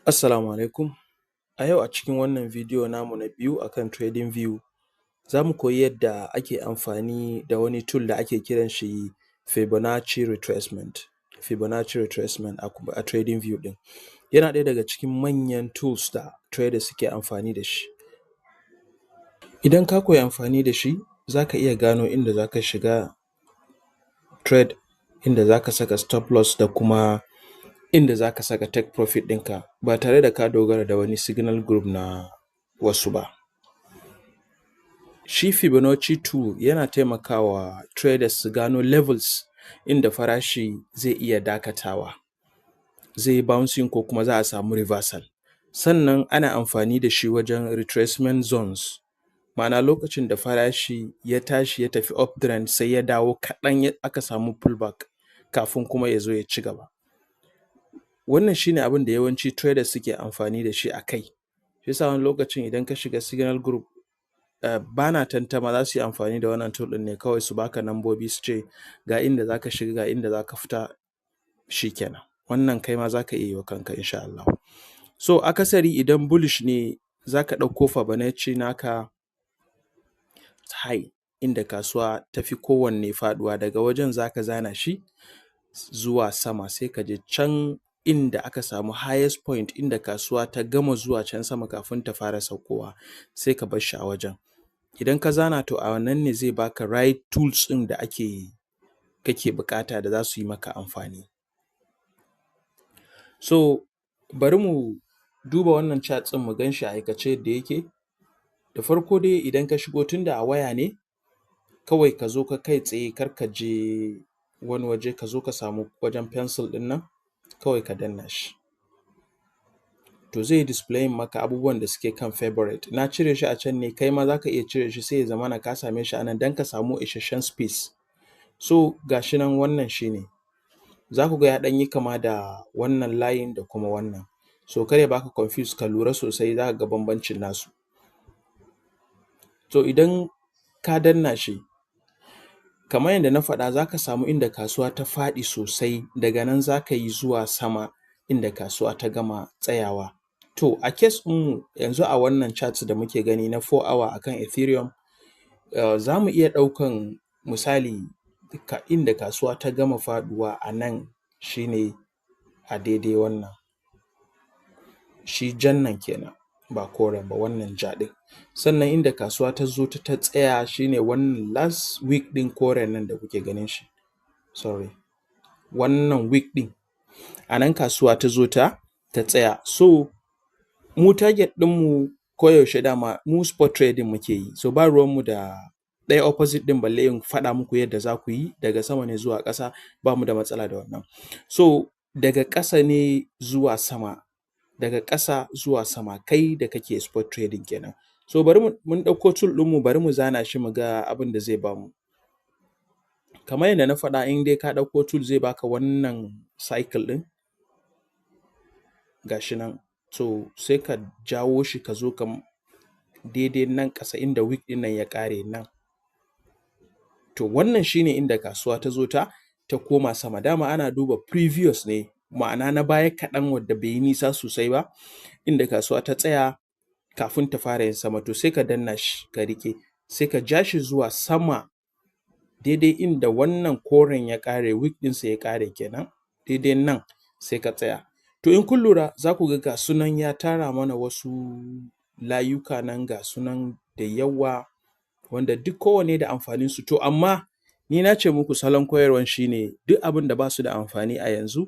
Assalamu alaikum. A yau a cikin wannan bidiyo namu na biyu akan trading view, za mu koyi yadda ake amfani da wani tool da ake kiran shi Fibonacci retracement. Fibonacci retracement a trading view ɗin. Yana ɗaya daga cikin manyan tools da traders suke amfani da shi. Idan ka koyi amfani da shi, za ka iya gano inda za ka shiga trade, inda za ka saka stop loss, da kuma inda za ka saka take profit ɗinka, ba tare da ka dogara da wani signal group na wasu ba. Shi Fibonacci tool yana taimakawa traders su gano levels inda farashi zai iya dakatawa, zai yi bouncing, ko kuma za a samu reversal. Sannan ana amfani da shi wajen retracement zones, ma'ana lokacin da farashi ya tashi ya tafi up trend, sai ya dawo kaɗan, aka samu pull back kafin kuma ya zo ya cigaba. Wannan shi ne abin da yawanci traders suke amfani da shi a kai. Shi ya sa wani lokacin idan ka shiga signal group, ba na tantama za su yi amfani da wannan tool ɗin ne kawai su baka nambobi, su ce ga inda za ka shiga, ga inda za ka fita, shikenan. Wannan kai ma za ka iya yi wa kanka insha Allahu. So akasari idan bullish ne, za ka ɗauko Fibonacci naka high, inda kasuwa ta fi kowanne faɗuwa, daga wajen za ka zana shi zuwa sama, sai ka je can inda aka samu highest point, inda kasuwa ta gama zuwa can sama kafin ta fara saukowa, sai ka bar shi a wajen. Idan ka zana, to a wannan ne zai baka right tools ɗin da kake buƙata da za su yi maka amfani. So bari mu duba wannan chart ɗin mu gan shi a aikace yadda yake. Da farko dai, idan ka shigo, tunda a waya ne, kawai ka zo ka kai tsaye, kar ka je wani waje, ka zo ka samu wajen pencil ɗin nan, kawai ka danna shi. To zai yi displaying maka abubuwan da suke kan favorite. Na cire shi a can ne, kai ma za ka iya cire shi, sai ya zamana ka same shi a nan don ka samu isasshen space. So ga shi nan, wannan shi ne. Za ku ga ya ɗan yi kama da wannan layin da kuma wannan. So kar ya baka confuse, ka lura sosai, za ka ga bambancin nasu. To idan ka danna shi, kamar yadda na faɗa, za ka samu inda kasuwa ta faɗi sosai, daga nan za ka yi zuwa sama inda kasuwa ta gama tsayawa. To a case ɗinmu yanzu, a wannan chart da muke gani na 4 hour akan Ethereum, za mu iya ɗaukan misali inda kasuwa ta gama faɗuwa a nan, shi ne a daidai wannan, shi jan nan kenan, ba koren ba, wannan ja ɗin. Sannan inda kasuwa ta zo ta tsaya shi ne wannan last wick ɗin koren nan da kuke ganin shi, sorry, wannan wick ɗin, a nan kasuwa ta zo ta tsaya. So mu target ɗinmu koyaushe dama mu spot trading muke yi, so ba ruwanmu da ɗaya opposite ɗin, balle in faɗa muku yadda za ku yi daga sama ne zuwa ƙasa, ba mu da matsala da wannan. So daga ƙasa ne zuwa sama, daga ƙasa zuwa sama, kai da kake spot trading kenan. So bari mun ɗauko tool ɗinmu, bari mu zana shi mu ga abin da zai bamu. Kamar yadda na faɗa, in dai ka ɗauko tool, zai baka wannan cycle ɗin, ga shi nan. So sai ka jawo shi, ka zo ka daidai nan ƙasa inda wick ɗin nan ya ƙare nan. To wannan shi ne inda kasuwa ta zo ta koma sama. Dama ana duba previous ne, ma'ana na baya kaɗan wanda bai yi nisa sosai ba, inda kasuwa ta tsaya kafin ta fara yin sama. To sai ka danna shi ka riƙe, sai ka ja shi zuwa sama, daidai inda wannan koren ya ƙare, wick ɗinsa ya ƙare kenan, daidai nan sai ka tsaya. To in kun lura, za ku ga gasu nan ya tara mana wasu layuka nan, ga su nan da yawa, wanda duk kowanne da amfaninsu. To amma ni na ce muku salon koyarwan shi ne duk abin da ba su da amfani a yanzu,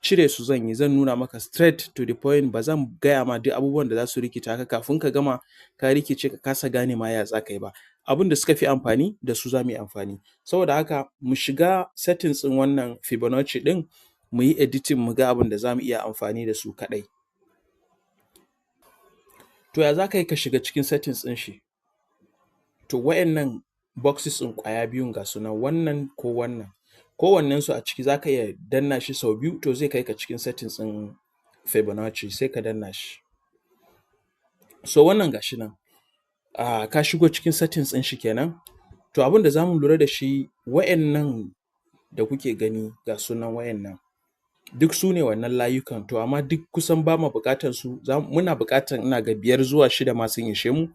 cire su zan yi, zan nuna maka straight to the point. Ba zan gaya ma duk abubuwan da za su rikita ka, kafin ka gama ka rikice, ka kasa gane ma ya za ka yi ba. Abin da suka fi amfani, da su za mu yi amfani. Saboda haka mu shiga settings ɗin wannan Fibonacci ɗin, mu yi editing, mu ga abin da za mu iya amfani da su kaɗai. To ya za ka yi ka shiga cikin settings ɗin shi? To waɗannan boxes ɗin ƙwaya biyun, ga su nan, wannan ko wannan, kowannensu a ciki za ka iya danna shi sau biyu, to zai kai ka cikin settings ɗin Fibonacci, sai ka danna shi. So wannan ga shi nan, ka shigo cikin settings ɗin shi kenan. To abin da za mu lura da shi, waɗannan da kuke gani, ga su nan waɗannan, Duk su ne wannan layukan. To amma duk kusan ba ma buƙatan su, muna buƙatan ina ga biyar zuwa shida ma sun ishe mu,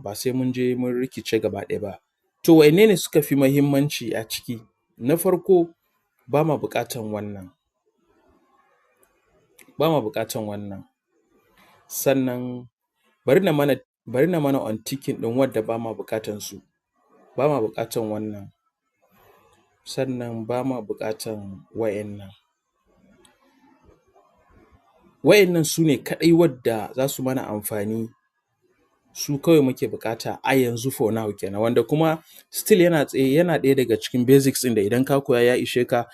ba sai mun je mun rikice gaba ɗaya ba. To wanne ne suka fi muhimmanci a ciki? Na farko, ba ma buƙatan wannan, ba ma buƙatan wannan. Sannan bari na mana unticking ɗin wanda ba ma buƙatan su, ba ma buƙatan wannan, sannan ba ma buƙatan wa'innan. Wa'innan sune kaɗai wanda za su mana amfani, su kawai muke buƙata a yanzu, for now kenan. Wanda kuma still yana tsaye, yana ɗaya daga cikin basics ɗin da idan ka koya ya ishe ka,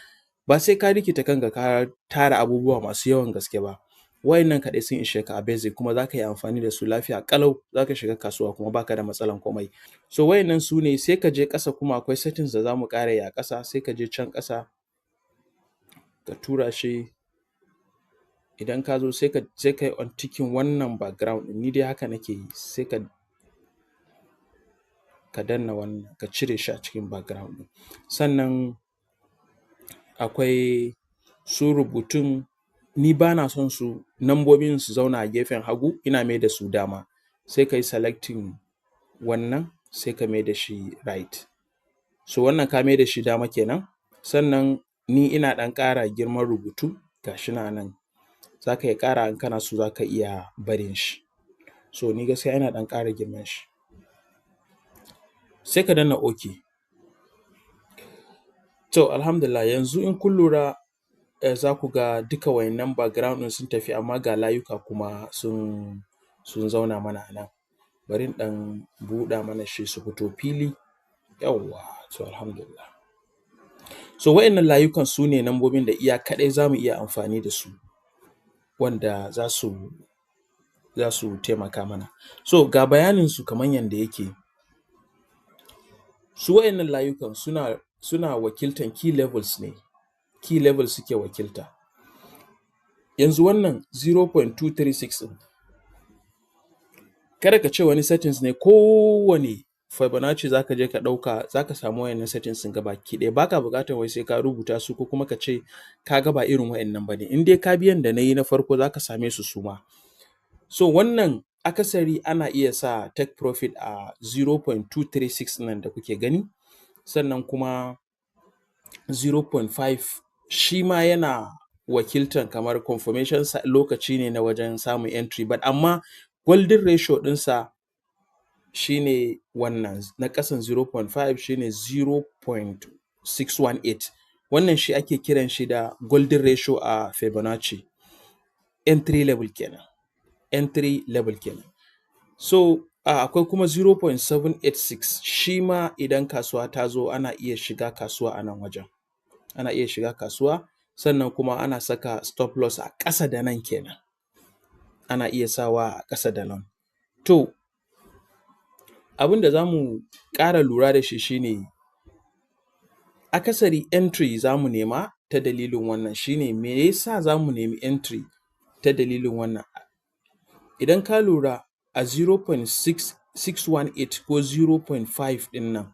ba sai ka rikita kanka ka tara abubuwa masu yawan gaske ba. Wa'innan kaɗai sun ishe ka a basic, kuma za ka yi amfani da su lafiya ƙalau, za ka shiga kasuwa kuma ba ka da matsalan komai. So wa'innan su ne. Sai ka je ƙasa kuma akwai settings da za mu ƙara yi a ƙasa. Sai ka je can ƙasa ka tura shi. Idan ka zo, sai ka yi unticking wannan background ɗin. Ni dai haka nake yi. Sai ka danna wannan, ka cire shi a cikin background ɗin. Sannan akwai su rubutun, ni ba na son su nambobin su zauna a gefen hagu, ina mai da su dama. Sai ka yi selecting wannan, sai ka mai da shi right. So wannan ka mai da shi dama kenan. Sannan ni ina ɗan ƙara girman rubutu, ga shi nan a nan. Za ka iya ƙarawa in kana so, za ka iya barin shi. So ni gaskiya ina ɗan ƙara girman shi. Sai ka danna OK. To alhamdulillah, yanzu in kun lura za ku ga duka wa'innan background ɗin sun tafi, amma ga layuka kuma sun zauna mana a nan. Bari in ɗan buɗa mana shi su fito fili. Yawwa, to alhamdulillah. So wa'innan layukan su ne nambobin da iya kaɗai za mu iya amfani da su wanda za su taimaka mana. So ga bayanin su kaman yanda yake. Su wa'innan layukan suna wakiltan key levels ne, key levels suke wakilta. Yanzu wannan 0.236 ɗin, kada ka ce wani settings ne. Kowane Fibonacci za ka je ka ɗauka, za ka samu wa'innan settings ɗin gabaki ɗaya. Ba ka buƙatar wai sai ka rubuta su ko kuma ka ce ka ga ba irin wa'innan ba ne. In dai ka bi yanda na yi na farko, za ka same su suma. So wannan akasari ana iya sa take profit a 0.236 nan da kuke gani. Sannan kuma 0.5 shi ma yana wakiltan kamar confirmation lokaci ne na wajen samun entry, but amma golden ratio ɗinsa shi ne wannan na ƙasan 0.5, shi ne 0.618. Wannan shi ake kiran shi da golden ratio a Fibonacci. Entry level kenan, entry level kenan. So akwai kuma 0.786, shi ma idan kasuwa ta zo ana iya shiga kasuwa a nan wajen, ana iya shiga kasuwa. Sannan kuma ana saka stop loss a ƙasa da nan kenan, ana iya sawa a ƙasa da nan. To abin da za mu ƙara lura da shi shi ne, akasari entry za mu nema ta dalilin wannan. Shi ne me yasa za mu nemi entry ta dalilin wannan? Idan ka lura a 0.618 ko 0.5 ɗin nan,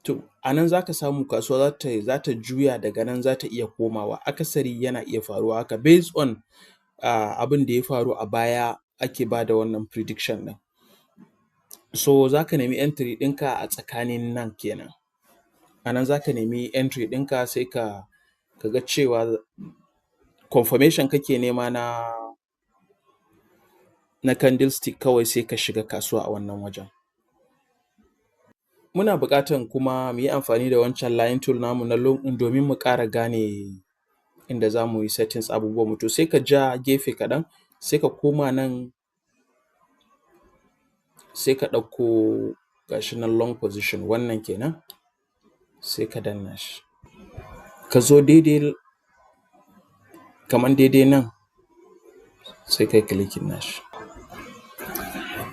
to a nan za ka samu kasuwa za ta juya, daga nan za ta iya komawa. Akasari yana iya faruwa haka based on abin da ya faru a baya ake ba da wannan prediction ɗin. So za ka nemi entry ɗinka a tsakanin nan kenan. A nan za ka nemi entry ɗinka, sai ka ga cewa confirmation kake nema na candlestick kawai, sai ka shiga kasuwa a wannan wajen. Muna buƙatan kuma mu yi amfani da wancan line tool namu na domin mu ƙara gane inda za mu yi settings abubuwanmu. To sai ka ja gefe kaɗan, sai ka koma nan, sai ka ɗauko, ga shi nan, long position wannan kenan, sai ka danna shi. Ka zo daidai kaman daidai nan, sai kai clicking nashi.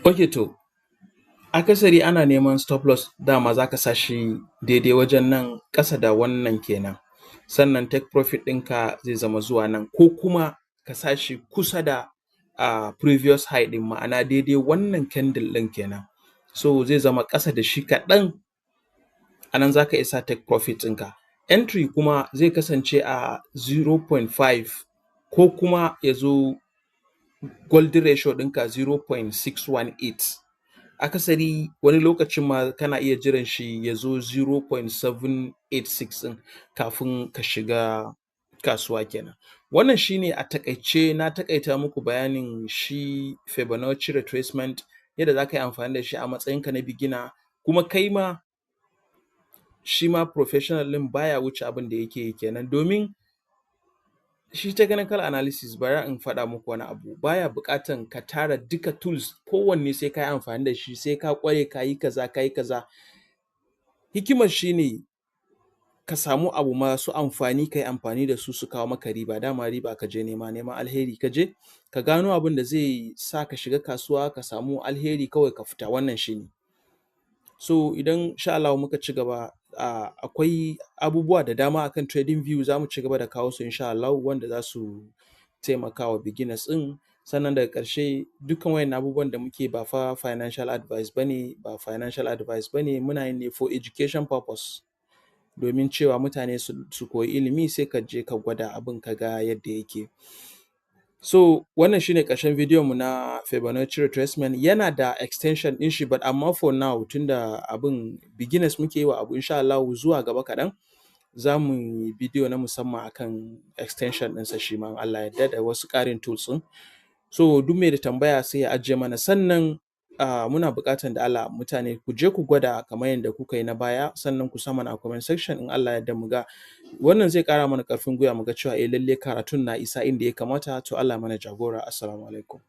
Ok, to akasari ana neman stop loss, dama za ka sa shi daidai wajen nan ƙasa da wannan kenan. Sannan take profit ɗinka zai zama zuwa nan, ko kuma ka sa shi kusa da previous high ɗin, ma'ana daidai wannan candle ɗin kenan. So zai zama ƙasa da shi kaɗan, a nan za ka iya sa take profit ɗinka. Entry kuma zai kasance a 0.5 ko kuma ya zo golden ratio ɗinka 0.618. Akasari wani lokacin ma kana iya jiran shi ya zo 0.786 ɗin kafin ka shiga kasuwa kenan. Wannan shi ne a taƙaice, na taƙaita muku bayanin shi Fibonacci retracement, yadda za ka yi amfani da shi a matsayinka na beginner, kuma kai ma shi ma professional ɗin baya wuce abin da yake yi kenan. Domin shi technical analysis, bari in faɗa muku wani abu, baya buƙatan ka tara duka tools kowanne sai ka yi amfani da shi, sai ka ƙware, ka yi kaza, ka yi kaza. Hikimar shi ne ka samu abu masu amfani, ka yi amfani da su, su kawo maka riba. Dama riba ka je nema, neman alheri ka je, ka gano abin da zai sa ka shiga kasuwa ka samu alheri, kawai ka fita. Wannan shi ne. So idan insha Allahu muka ci gaba, akwai abubuwa da dama akan Trading View, za mu ci gaba da kawo su insha Allahu, wanda za su taimaka wa beginners ɗin. Sannan daga ƙarshe, dukkan waɗannan abubuwan da muke ba fa financial advice ba ne, ba financial advice ba ne, muna yin ne for education purpose, domin cewa mutane su koyi ilimi, sai ka je ka gwada abin ka ga yadda yake. So wannan shi ne ƙarshen bidiyon mu na Fibonacci retracement. Yana da extension ɗin shi, but amma for now, tunda abin beginners muke yi wa abu, insha Allahu zuwa gaba kaɗan za mu yi bidiyo na musamman akan extension ɗinsa shi ma in Allah ya yarda, da wasu ƙarin tools ɗin. So duk mai da tambaya sai ya ajiye mana. Sannan muna buƙatan da Allah mutane ku je ku gwada kamar yadda kuka yi na baya, sannan ku sa mana a comment section in Allah ya yarda mu ga. Wannan zai ƙara mana ƙarfin gwiwa mu ga cewa eh, lallai karatun na isa inda ya kamata. To Allah ya mana jagora. Assalamu alaikum.